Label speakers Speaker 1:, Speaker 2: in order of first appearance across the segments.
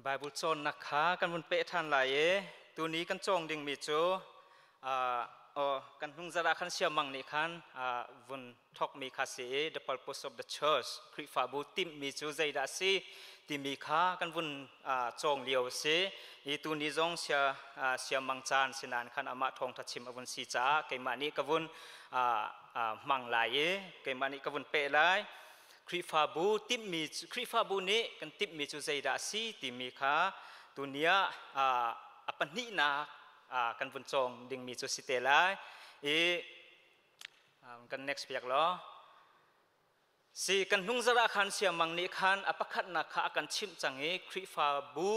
Speaker 1: Bible cawnnak kha kan vun peh ṭhan lai i tuni kan cawng dingmi cu kan hnung zarh ah khan siamang nih khan vun thawkmi kha si i the purpose of the church, Khrihfabu timhmi cu zeidah a si timi kha kan vun cawng lio a si i tuni zong sia siamang caan sinan khan amah thawngṭha chim a vun si caah keimah nih ka vun hmang lai i keimah nih ka vun peh lai. Khrihfabu timhmi, Khrihfabu nih kan timhmi cu zeidah a si timi kha tuni ah a pahnihnak kan vun cawng dingmi cu si te lai i kan next piak law. Si kan hnung zarh ah khan siamang nih khan a pakhatnak kha a kan chimh cang i Khrihfabu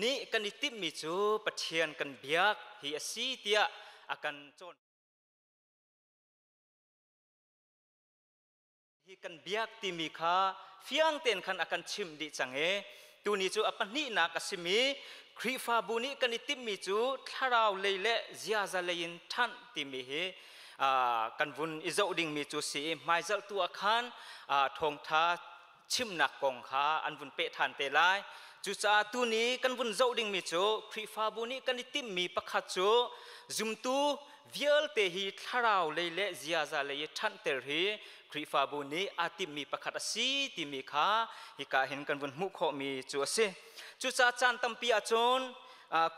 Speaker 1: nih kan i timhmi cu Pathian kan biak hi a si tiah a kan cawn. Hi kan biak timi kha fiang tein khan a kan chimh dih cang i tuni cu a pahnihnak a simi Khrihfabu nih kan i timhmi cu thlarau lei le ziaza lei in ṭhanh timi hi kan vun i zoh dingmi cu si i hmaizarh tu ah khan thawngṭha chimnak kong kha an vun peh ṭhan te lai. Cucaah tuni kan vun zoh dingmi cu Khrihfabu nih kan i timhmi pakhat cu zumtu vialte hi thlarau lei le ziaza lei i ṭhanhter hi Khrihfabu nih aa timhmi pakhat a si timi kha hika hin kan vun hmuh khawhmi cu a si. Cucaah caan tampi ahcun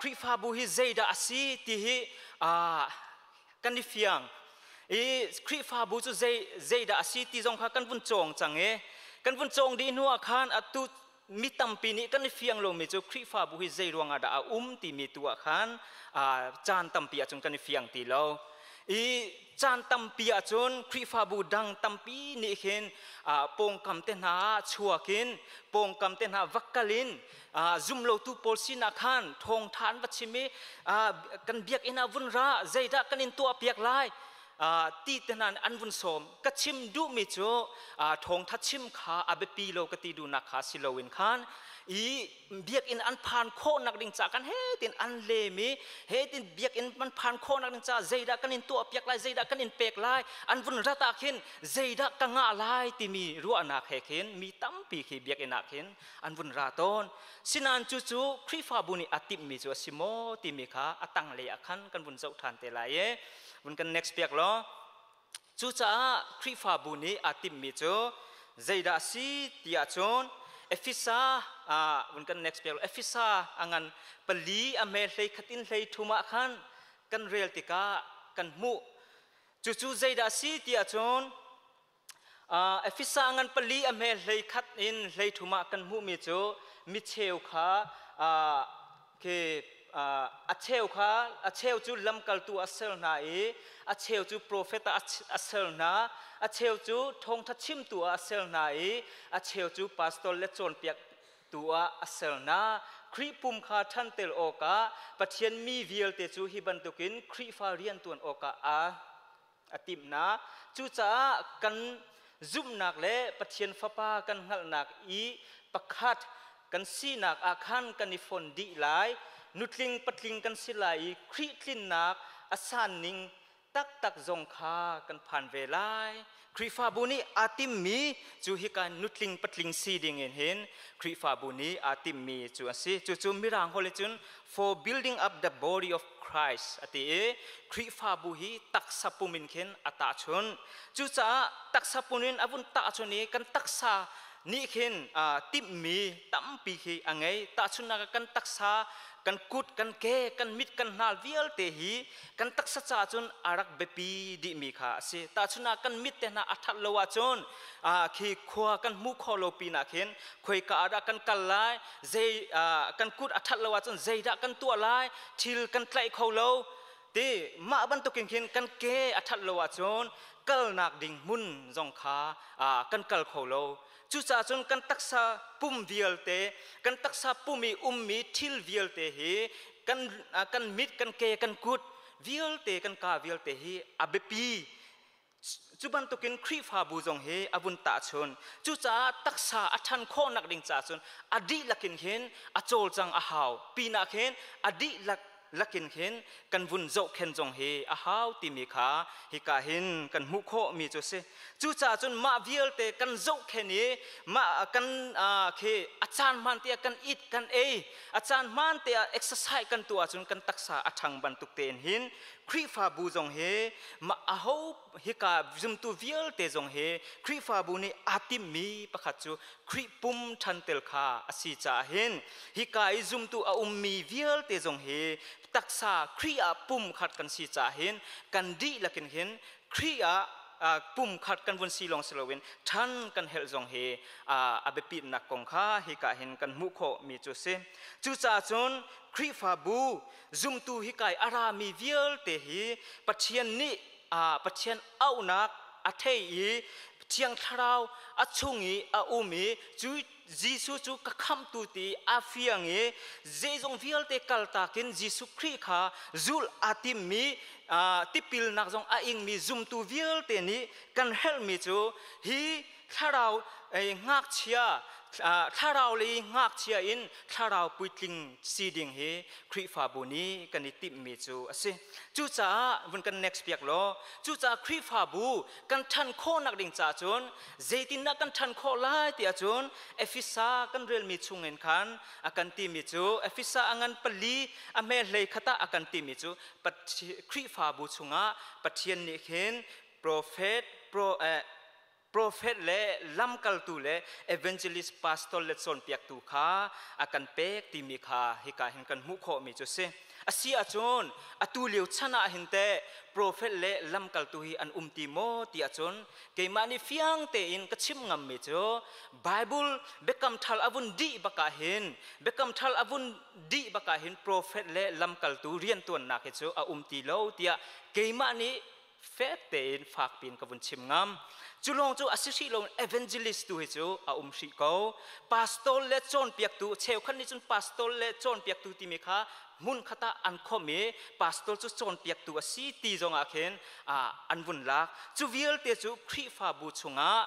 Speaker 1: Khrihfabu hi zeidah a si ti hi kan i fiang i Khrihfabu cu zeidah a si ti zong kha kan vun cawng cang i kan vun cawng dih hnu ah khan atu mi tampi nih kan i fiang lomi cu Khrihfabu hi zei ruangah dah a um timi tu ah khan caan tampi ahcun kan i fiang ti lo. I caan tampi ahcun Khrihfabu dang tampi nih khin pawngkam te hna ah chuakin, pawngkam te hna va kal in, zumlotu pawl sinah khan thawngṭha an va chim i kan biakinn ah vun ra, zeidah kan in tuahpiak lai ti te hna an vun sawm. Ka chim duhmi cu thawngtha chim kha a biapi lo ka ti duhnak kha si loin khan i biakinn an phan khawhnak ding ca kan he tin an lem i he tin biakinn an phan khawhnak ding ca zeidah kan in tuahpiak lai, zeidah kan in pek lai, an vun rat ah khin zeidah ka ngah lai timi ruahnak he khin mi tampi khi biakinn ah khin an vun ra tawn. Sinan cu cu Khrihfabu nih a timhmi cu a si maw timi kha a tanglei ah khan kan vun zoh ṭhan te lai i vun kan next piak law. Cucaah Khrihfabu nih aa timhmi cu zeidah a si ti ahcun Efesa vun kan next piak law. Efesa a ngan pali a hme 13 in 33 ah khan kan rel tikah kan hmuh. Cucu zeidah a si ti ahcun Efesa ngan pali a hme 31 in 33 ah kan hmuhmi cu micheu kha khi a cheu kha, a cheu cu lamkaltu a ser hna i a cheu cu profet ah a ser hna, a cheu cu thawngṭha chimtu ah a ser hna i a cheu cu pastor le cawnpiaktu ah a ser hna, Khrih pum kha ṭhanter awkah Pathian mi vialte cu hi bantukin Khrihfa rianṭuan awkah a timh hna. Cucaah kan zumhnak le Pathian Fapa kan hngalhnak i pakhat kan sinak ah khan kan i fon dih lai. Nutling patling kan si lai i Khrih tlinnak a sanning taktak zong kha kan phan ve lai. Khrihfabu nih aa timmi cu hika nutling patling si ding in hin Khrihfabu nih aa timmi cu a si. Cucu Mirang holh cun for building up the body of Christ a ti i Khrihfabu hi taksa pum in khin a tahchunh. Cucaah taksa pum in a vun tahchunh i kan taksa nih khin timhmi tampi khi a ngei. Tahchunhnak ah kan taksa, kan kut, kan ke, kan mit, kan hnal vialte hi kan taksa caah cun a rak biapi dihmi kha a si. Tahchunhnak kan mit te hna a that lo ahcun khi khua kan hmu kho lo pinah khin khoika ah dah kan kal lai, zei kan kut a that lo ahcun zeidah kan tuah lai, thil kan tlaih kho lo ti. Mah bantukin khin kan ke a that lo ahcun kalnak ding hmun zong kha kan kal kho lo. Cucaah cun kan taksa pum vialte, kan taksa pum i ummi thil vialte hi, kan mit, kan ke, kan kut vialte, kan ka vialte hi a biapi. Cu bantukin Khrihfabu zong hi a vun tahchun. Cucaah taksa a ṭhan khawhnak ding caah cun a dihlak in hin a cawlcang a hau pinah khin a dihlak. lakin khin kan vun zohkhen zong hi a hau timi kha hika hin kan hmuh khawh mi cu si. Cucaah cun mah vialte kan zohkhen i mah kan khi a caan hmaan te ah kan it kan ei, a caan hmaan te ah exercise kan tuah ahcun kan taksa a ṭhang bantuk tein hin Khrihfabu zong hi mah aho hika zumtu vialte zong hi Khrihfabu nih aa timmi pakhat cu Khrih pum ṭhantel kha a si caah hin hika i zumtu a ummi vialte zong hi taksa Khrih ah pum khat kan si caah hin kan dihlak in hin Khrih ah pum khat kan vun si lawng si loin ṭhan kan helh zong hi a biapitnak kong kha hika hin kan hmuh khawh mi cu si. Cucaah cun Khrihfabu zumtu hika i a rami vialte hi Pathian nih Pathian auhnak a thei i Thiang Thlarau a chung i a um i cu Jesuh cu ka khamhtu ti a fiang i zeizong vialte kaltak in Jesuh Khrih kha zulh aa timmi, tipilnak zong a ingmi zumtu vialte nih kan herhmi cu hi thlarau ngakchia, thlarau lei ngakchia in thlarau puitling si ding hi Khrihfabu nih kan i timhmi cu a si. Cucaah vun kan next piak law, cucaah Khrihfabu kan ṭhan khawhnak ding caah cun zeitindah kan ṭhan khawh lai ti ahcun Efesa kan relmi chungin khan a kan timi cu Efesa a ngan 4 a hme hlei khat ah a kan timi cu Khrihfabu chungah Pathian nih khin prophet prophet le lamkaltu le evangelist, pastor le cawnpiaktu kha a kan pek timi kha hika hin kan hmuh khawhmi cu si. A si ahcun atu lio chan ah hin teh prophet le lamkaltu hi an um ti maw ti ahcun keimah nih fiang tein ka chim ngammi cu Bible biakam thal a vun dih bakah hin, biakam thal a vun dih bakah hin prophet le lamkaltu riantuannak hi cu a um ti lo tiah keimah nih fek tein fak piin ka vun chim ngam. Cu lawng cu a si hrih lo, evangelist tu hi cu a um hrih ko. Pastor le cawnpiaktu, cheukhat nih cun pastor le cawnpiaktu timi kha hmun khat ah an khom i pastor cu cawnpiaktu a si ti zong ah khin an vun lak. Cu vialte cu Khrihfabu chungah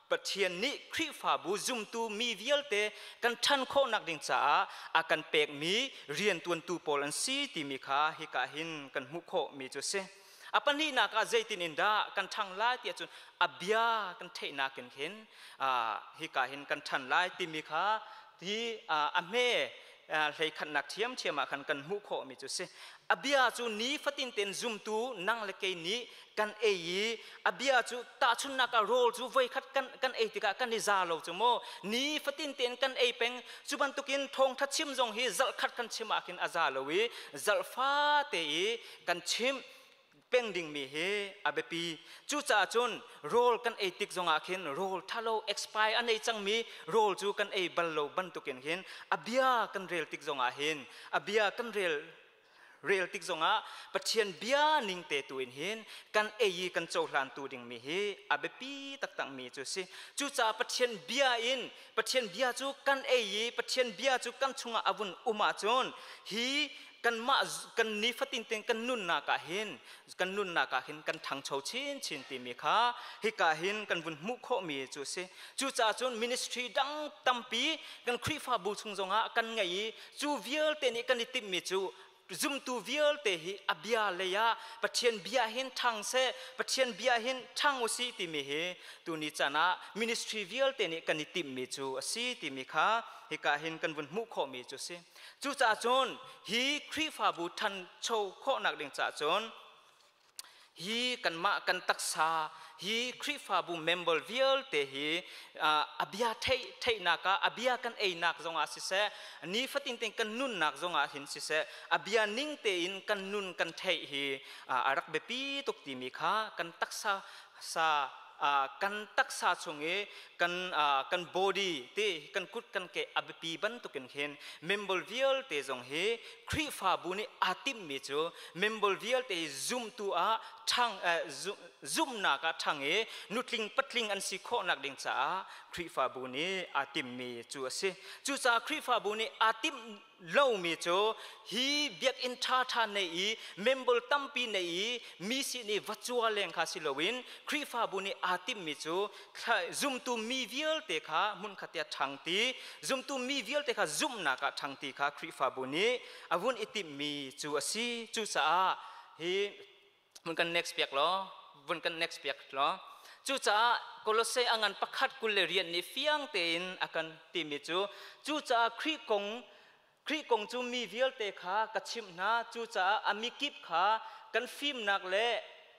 Speaker 1: Pathian nih Khrihfabu zumtu mi vialte kan ṭhan khawhnak ding caah a kan pekmi riantuantu pawl an si timi kha hika hin kan hmuh khawhmi cu a si. A pahnihnak ah zeitin in dah kan ṭhang lai ti ahcun a bia kan theihnak in khin hika hin kan ṭhan lai timi kha hi a hme hleikhatnak ṭhiamṭhiam ah khan kan hmuh khawhmi cu a si. A bia cu nifatin tein zumtu nang le kei nih kan ei i a bia cu, tahchunhnak ah, rawl cu voikhat kan kan ei tikah kan i za lo cu maw, nifatin tein kan ei peng. Cu bantukin thawngtha chim zong hi zarh khat kan chim ah khin a za lo i zarh fate i kan chim peng dingmi hi a biapi. Cucaah cun rawl kan ei tik zongah khin rawl thalo expire a nei cangmi rawl cu kan ei bal lo bantukin hin a bia kan rel tik zongah hin, a bia kan rel tik zongah Pathian bia ning te tu in hin kan ei i kan cohlan tu dingmi hi a biapi taktak mi cu si. Cucaah Pathian bia in, Pathian bia cu kan ei i Pathian bia cu kan chungah a vun um ahcun hi kanmah kan nifatin ten kan nunnak ah hin, kan nunnak ah hin kan ṭhangcho chinchin timi kha hika hin kan vun hmuh khawhmi cu a si. Cucaah cun ministry dang tampi kan Khrihfabu chung zongah kan ngei i cu vialte nih kan i timhmi cu zumtu vialte hi a bia lei ah Pathian bia hin ṭhang seh, Pathian bia hin ṭhang usih timi hi tuni caan ah ministry vialte nih kan i timhmi cu a si timi kha hika hin kan vun hmuh khawhmi cu a si. Cucaah cun hi Khrihfabu ṭhancho khawhnak ding caah cun hi kanmah kan taksa hi Khrihfabu member vialte hi a bia theih theihnak ah, a bia kan einak zongah siseh, nifatin tein kan nunnak zongah hin siseh, a bia ning tein kan nun kan theih hi a rak biapi tuk timi kha kan taksa sa, kan taksa chung i kan kan body te, kan kut kan ke a biapi bantukin khin member vialte zong hi Khrihfabu nih aa timhmi cu member vialte zumtu ah ṭhang, zumhnak ah ṭhang i nutling patling an si khawhnak ding caah Khrihfabu nih aa timhmi cu a si. Cucaah Khrihfabu nih aa timh lomi cu hi biakinn ṭhaṭha nei i member tampi nei i mi sin i va cua leng kha si loin Khrihfabu nih aa timhmi cu zumtu mi vialte kha hmunkhat ah ṭhangti, zumtu mi vialte kha zumhnak ah ṭhangti kha Khrihfabu nih a vun i timhmi cu a si. Cucaah hi vun kan next piak law, vun kan next piak law. Cucaah Kolose a ngan 1 24 nih fiang tein a kan timi cu, cucaah Khrih kong cu mi vialte kha ka chimh hna. Cucaah a mikip kha kan fimnak le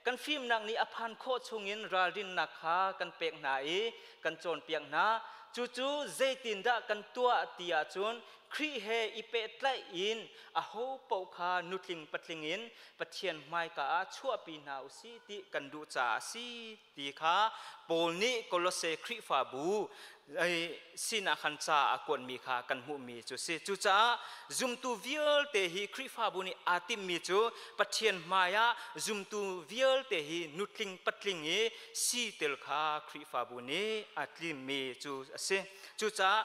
Speaker 1: kan fimnak nih a phan khawh chungin ralrinnak kha kan pek hna i kan cawnpiak hna. Cucu zeitindah kan tuah ti ahcun, Khrih he i pehtlaih in aho paoh kha nutling patling in Pathian hmaika ah chuahpi hna u sih ti kan duh caah a si ti kha Paul nih Kolose Khrihfabu sinah khan ca a kuatmi kha kan hmuhmi cu si. Cucaah zumtu vialte hi Khrihfabu nih aa timmi cu Pathian hmaiah zumtu vialte hi nutling patling i si tel kha Khrihfabu nih aa tlimmi cu a si. Cucaah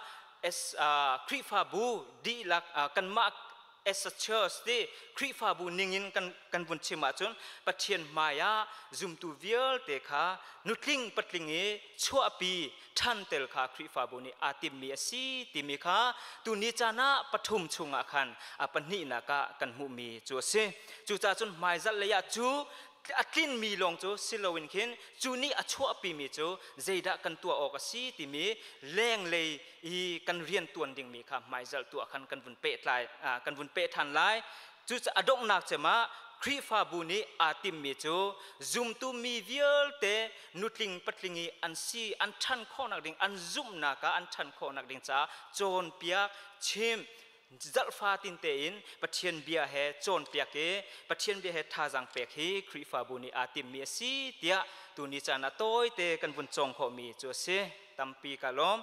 Speaker 1: Khrihfabu dihlak, kanmah as a church ti Khrihfabu ningin kan vun chim ahcun, Pathian hmaiah zumtu vialte kha nutling patling i chuahpi ṭhan tel kha Khrihfabu nih aa timmi a si timi kha tuni caan ah pathum chungah khan a pahnihnak ah kan hmuhmi cu a si. Cucaah cun hmaizarh lei ah cu a tlinmi lawng cu si loin khin cu nih a chuahpimi cu zeidah kan tuah awk a si timi lenglei i kan rian tuan dingmi kha hmaizarh tu ah khan kan vun pehtlai, kan vun peh ṭhan lai. Cucaah a donghnak cem ah Khrihfabu nih aa timmi cu zumtu mi vialte nutling patling i an si, an ṭhan khawhnak ding, an zumhnak ah an ṭhan khawhnak ding caah cawnpiak, chim, zarhfa tin tein Pathian bia he cawnpiak i Pathian bia he thazaang pek hi Khrihfabu nih aa timmi a si tiah tuni caan ah tawite kan vun cawng khawhmi cu a si. Tampi ka lawm.